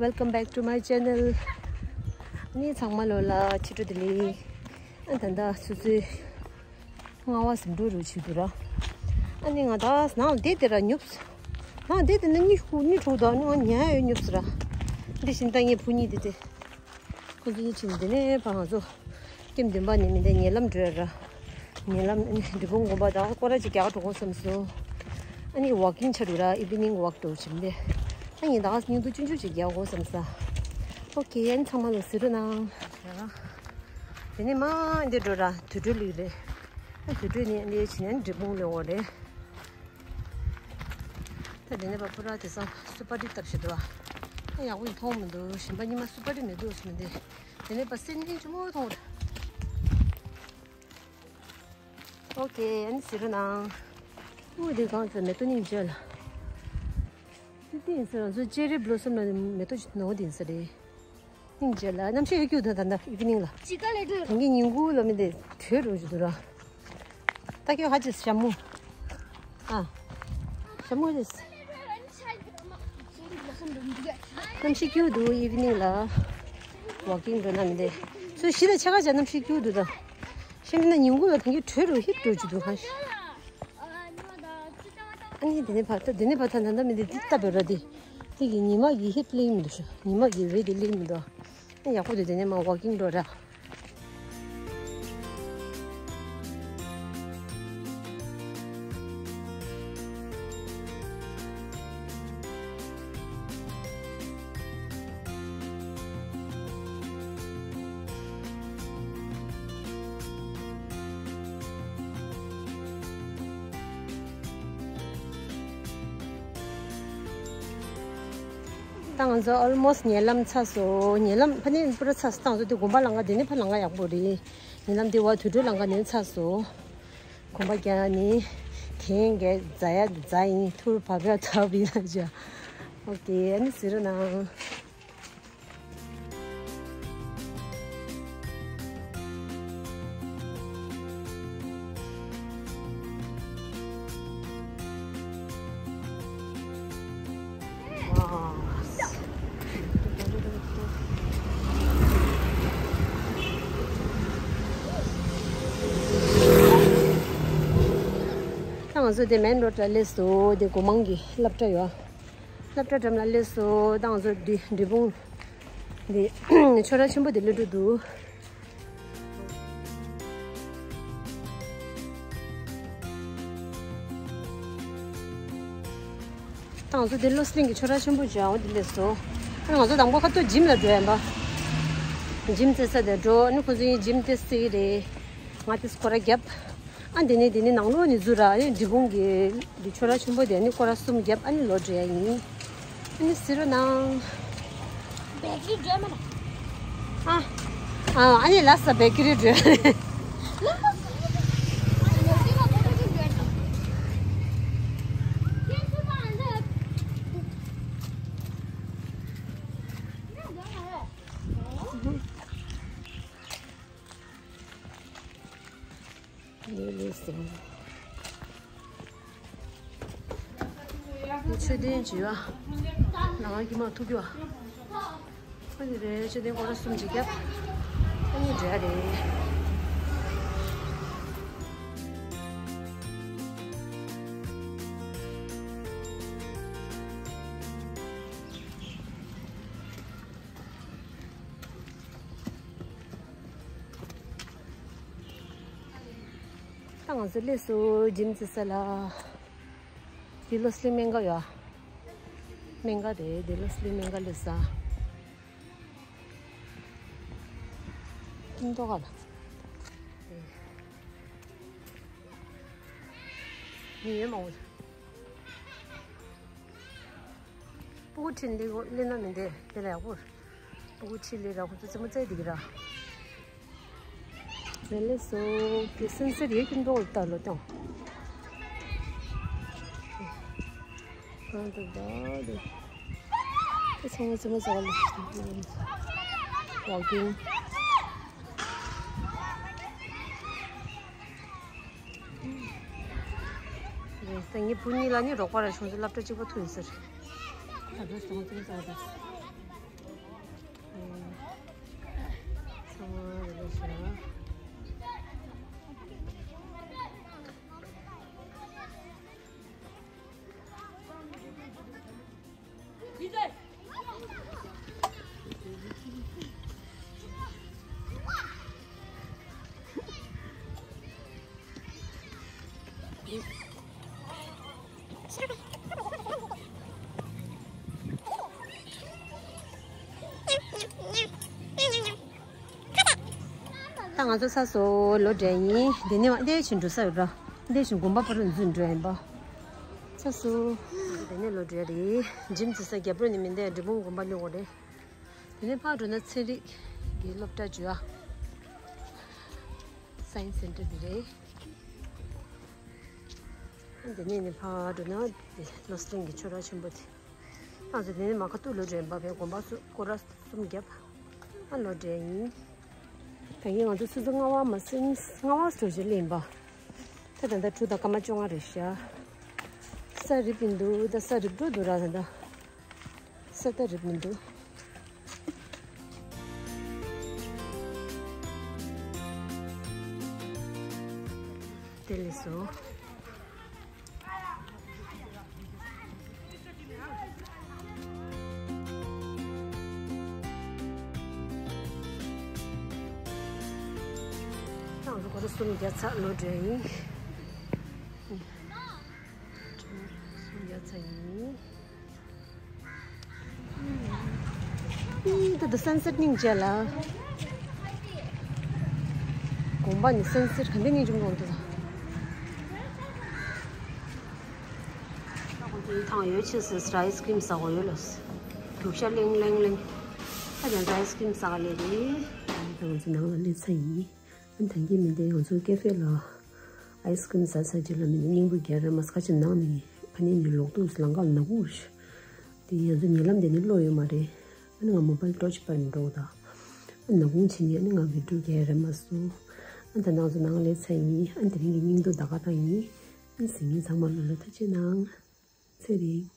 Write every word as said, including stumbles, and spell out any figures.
Welcome back to my channel. ནི་ཚང་མ་ལོ་ལ་ཕྱི་དྲོ་བདེ་ལེགས། ཨ་ད་ལྟ་ཆུ་ཚོད་ལྔ་པ་ཟིན་འགྲོ་རུ་ཆུད་དུ་ར། ཨ་ནི་ང་ད་ནང་བསྡད་དེ་ར་ཉོབ། ནང་བསྡད་དེ་ན་གཉིད་ཁུག་གཉིད་ཁུག་དོ། ཨ་ནི་ང་ཉལ་ཡོད་ཉོབ་སི་ར། འདི་བཞིན་ད་ངའི་བུ་གཉིས་དེ་དེ། ཁོ་ཚོ་གཉིས་ཕྱིན་དེ་ནས་ཕར་ང་ཚོ་ཀེམ་བདུན་པ་ནས་མི་འདི་ཉེ་ལམ་འགྲོ་ཡ་ར། ཉེ་ལམ་ཨ་ནི་འབྲས་སྤུངས་དགོན་པ་དང་སྐོར་ར་ཅིག་རྒྱག་འགྲོ་དགོས་བསམ་སོང་། ཨ་ནི་ཝོག་ཀིང་ཆ་རུ་ར་ཨི་བི་ནིང་ཝོག་འགྲོ་བྱེད་མི་འདི། ཨ་ནི་ད་ག་སྙིང་སྡུག་ཆུང་ཆུང་ཅིག་རྒྱག་དགོས་བསམ་ས། ཨོ་ཁེ། ཨ་ནི་ཚང་མ་ལ་གཟིགས་རོགས་གནང་། དེ་ནས་མ་འདི་འགྲོ་ར་དུད་འགྲོ་ལུས་རེད། ཨ་དུད་འགྲོ་ནི་ཨ་ནི་ཕྱིན་ནས་འབྲས་སྤུངས་ལ་འོ་རེད། ད་དེ་ནས་པ་པུ་ར་དེ་སང་སུ་པ་རི་བཏབ་བཞིན་འདུག་ཨ། ཡག་པོ་ཡིན་མཐོང་མི་འདུག་གཞན་པ་གཉིས་མ་སུ་པ་རི་མི་འདུག་ཟེར་མི་འདི། དེ་ནས་པ་སེམས་ཅན་ཆུང་མོ་མཐོང་རེད། ཨོ་ཁེ། ཨ་ནི་གཟིགས་རོགས་གནང་། ཨོ་དེ་གང་ཚ་མེ་ཏོག་སྙིང་རྗེ་ལ། དེ་ཏིང་ཟེར་ང་ཚོ་ཅེ་རི་བྷི་ལོ་སམ་ལ་མེ་ཏོག་ནོ་དེ་ཟེར་རེད། སྙིང་རྗེ་ལ་གནམ་གཤིས་ཡོད་ཀྱི་འདུག་ད་ལྟ་ཨི་བི་ནིང་ལ། ཅི་ག་ལས་འགྲོ། ད་གིན་ཉིན་གུང་ལ་མི་འདི་དྲོད་རུ་ཞུ་འདུག་ར། ད་ཁྱོད་ཧ་ཅི་ཞྭ་མོ། ཨ། ཞྭ་མོ་རེད། གནམ་གཤིས་སྐྱིད་འདུག་ཨི་བི་ནིང་ལ། ཝོག་ཀིང་འགྲོ་ན་མི་འདི། ཚོས་གཞི་ལ་ཆ་ག་བྱ་གནམ་གཤིས་སྐྱིད་འདུག་ད། ཤེས་མིན་ན་ཉིན་གུང་ལ་ད་གིན་དྲོད་རུ་ཧིབ་འགྲོ་ཅི་འདུག་ཧ། ཨ་ནི་དེ་ནས་ཕར་ད་དེ་ནས་ཕར་ད་ད་ད་མི་འདི་འདི་ལྟ་བུ་ར་འདི། དེ་གི་ཉི་མ་གི་ཧིབ་ལེན་མི་འདུག་ཤོ། ཉི་མ་གི་རེད་དེ་ལེན་མི་འདུག་ཨ་ཡག་པོ་འདུག་དེ་ནས་མ་ཝོག་ཀིང་འགྲོ་ར། ད་ང་ཚོ་almost ཉེ་ལམ་ཚར་སོང་། ཉེ་ལམ་ཕ་ནི་པུ་ར་ཚར་སོང་། ད་ང་ཚོ་དེ་དགོན་པ་ལམ་ཁ་དེ་ནི་ཕ་ལམ་ཁ་ཡག་པོ་རེད། ཉེ་ལམ་དེ་བ་དུད་འགྲོ་ལམ་ཁ་ནས་ཚར་སོང་། གོམ་པ་རྒྱག་ནི། གན་གན་རྫ་ཡ་རྫ་ཡིན། ཐུར་བབ་ཡ་བབ་ཡིན་ལ་ཅ། ཨོ་ཁེ། ཨ་ནི་གཟིགས་རོགས་གནང་། ད་ང་ཚོ་དེ་མེན་རོ་ཌི་ལ་སླེབས་སོང་། དེ་སྒོ་མང་གི་སློབ་གྲྭ་ཡོད། སློབ་གྲྭ་འགྲམ་ལ་སླེབས་སོང་། ད་ང་ཚོ་འདི་འབྲས་སྤུངས་འདི་ཆོས་ར་ཆེན་པོ་དེ་སླེབས་འགྲོ་འདུག་ད་ང་ཚོ་འདི་བློ་སེང་གི་ཆོས་ར་ཆེན་པོ་ཅིག་ཡོད་འདི་སླེབས་སོང་། ཨ་ང་ཚོ་དང་པོ་ཁ་ཐུག་ཇིམ་ལ་འགྲོ་ཡིན་པ། ཇིམ་རྩེད་ས་དེ་འགྲོ། ཨ་ནི་ཁོ་ཚོ་ཡིན་ཇིམ་རྩེད་ས་རེད། ང་དེ་སྐོར་ར་བརྒྱབ། ཨ་འདི་ནས་འདི་ནས་ནང་ལོགས་ནས་འཛུལ་ར། ཨ་ནི་འབྲས་སྤུངས་གི་འདི་ཆོས་ར་ཆེན་པོ་དེ་ཨ་ནི་སྐོར་ར་གསུམ་བརྒྱབ། ཨ་ནི་ལོག་འགྲོ་ཡ་ཡིན། ཨ་ནི་གཟིགས་རོགས་གནང་། བེ་ཀི་རི་འགྲོ་མ་ན། ཨ། ཨ་ཨ་ནི་ལ་ས་བེ་ཀི་རི་འགྲོ། ལས་ལས་སོང་། མཆོད་རྟེན་བྱེད་པ། ནང་གི་མ་ཐུག་གི་བ། ཨ་ནི་རེད། མཆོད་རྟེན་སྐོར་ར་གསུམ་ཅིག་བརྒྱབ། ཨ་ནི་འགྲོ་ཡ་རེད། ད་ང་ཚོ་སླེབས་སོང་ཇིམ་རྩེད་ས་ལ། འདི་བློ་སེང་སྨན་ཁང་ཡོད། སྨན་ཁང་རེད། འདི་བློ་སེང་སྨན་ཁང་སླེབས་ས། ཀུན་ཏོག་ག་ལ། མི་ཡོད་མ་འོང་། སྤུ་གུ་ཁྲིད་ལེན་ལེན་ན་མི་འདེ་དེ་ལ་ཡག་པོ། སྤུ་གུ་ཁྲིད་ལེན་ར་ཁོ་ཚོ་རྩེད་མོ་རྩེ་བསྡད་ཀྱི་ར། ལེ་ལེ་སོ་ཀི་སིན་སེ་རེ་ཀུན་ཏོག་ལ་ལྟ་ལོ་ཏོང་། ཨ་ད་ད་དེ། ཨེ་ཚང་མ་རྩེད་མོ་རྩེ་བ་ལ་ཝོག་ཀིང་། རེད་ཟེར། ངའི་བུ་གཉིས་ལ་ནི་རོགས་པ་ར་བྱུང་ཚེ་སློབ་གྲྭ་གཅིག་པ་ཐུག་ཡིན་ཟེར། ད་ལྟ་སོང་ཙང་ཙང་རེད། ད་ང་ཚོ་ཚ་སོ་ལོ་འདྲེ་ཡིན། དེ་ནས་འདས་ཕྱིན་འགྲོ་ས་ཡོད་ར། འདས་ཕྱིན་དགོན་པ་ཕ་རུ་འཛུལ་འགྲོ་ཡིན་པ། ཚ་སོ། དེ་ནས་ལོ་འདྲེ་རེད། འཇིམ་རྩེ་ས་རྒྱབ་རོ་ནི་མིན་ཏེ་འབྲས་སྤུངས་དགོན་པ་སླེབས་དགོས་རེད། དེ་ནས་ཕར་འགྲོ་ན་ཚན་རིག་གི་སློབ་གྲྭ་བརྒྱུད་ཨ། Science Center འདི་རེད། དེ་ནས་ནི་ཕར་འགྲོ་ན་དེ་ལོ་སི་ཏན་གྱི་ཆོས་ར་ཆེན་པོ་དེ། ཨ་ཙི་དེ་ནས་མ་ཁ་ཏུ་ལོ་འདྲེ་ཡིན་པ་བས་དགོན་པ་སུ་སྐོར་ར་གསུམ་བརྒྱབ། ཨ་ལོ་འདྲེ་ཡིན། ད་ཡིན་ང་ཚོ་སུ་ཚོ་རྔ་བ་མ་སེམས་རྔ་བ་སུ་ཞིག་ལེན་པ། ད་ད་ལྟ་དྲུག་དང་སྐར་མ་བཅོ་ལྔ་རེད་ཤག་ས་རིབ་ཡིན་འདུག་ད་ས་རིབ་འགྲོ་འདུག་ར་ད་ད། ས་ད་རིབ་མི་འདུག་དེ་ལས་སོ། ང་ཚོ་སྐོར་ར་གསུམ་བརྒྱབ་ཚར་ལོ་འདྲེ་ཡིན། གསུམ་བརྒྱབ་ཚར་ཡིན། ད་ད་སན་སེཊ་སྙིང་རྗེ་ལ། དགོན་པ་ནི་སན་སེཊ་ག་འདྲ་སྙིང་རྗེ་མོ་འདུག་ད་ཁོང་ཚོའི་ཐང་ཡོད་ཆེ་སི་ཨའི་སི་ཀྲིམ་ཟ་གོ་ཡོད་ལོ། རྒྱུག་ཤ་གླེང་གླེང་གླེང་། ད་ཡང་ཨའི་སི་ཀྲིམ་ཟ་ག་ལེ་རེད། ད་ང་ཚོ་ནང་ལ་སླེབས་ཚར་ཡིན། ཨ་ནི་ད་གིན་མི་འདི་ང་ཚོ་ཀེ་ཧྥེ་ལ་ཨའི་སི་ཀྲིམ་ཟ་ས་ཅིག་ལ་མི་འདི་སྙིང་པོ་རྒྱག་རེད་མ་ས་ཁ་ཅིག་ནང་ནས་ཕ་ནི་ནི་ལོག་འདུག་ལམ་ཁ་ལ་ནག་ཁུང་རེད། དེ་ང་ཚོ་ཉེ་ལམ་དེ་ནི་གློག་ཡོད་མ་རེད། ཨ་ནི་ང་མོ་བལ་ཊོར་ཆི་པར་འགྲོ་ད། ཨ་ནག་ཁུང་ཕྱིན་ནས་ཨ་ནི་ང་བི་ཌིའོ་རྒྱག་རེད་མ་སོང་། ཨ་ད་ནང་ཚོ་ནང་ལས་ཚ་ཡིན་ཨ་དེ་རིང་གི་སྙིང་སྡུག་ད་ག་ད་ཡིན། ཨ་ཟིན་ངེས་ཚང་མ་ལོ་ལོ་ཐ་ཆེ་ནང་། ཚེ་རིང་།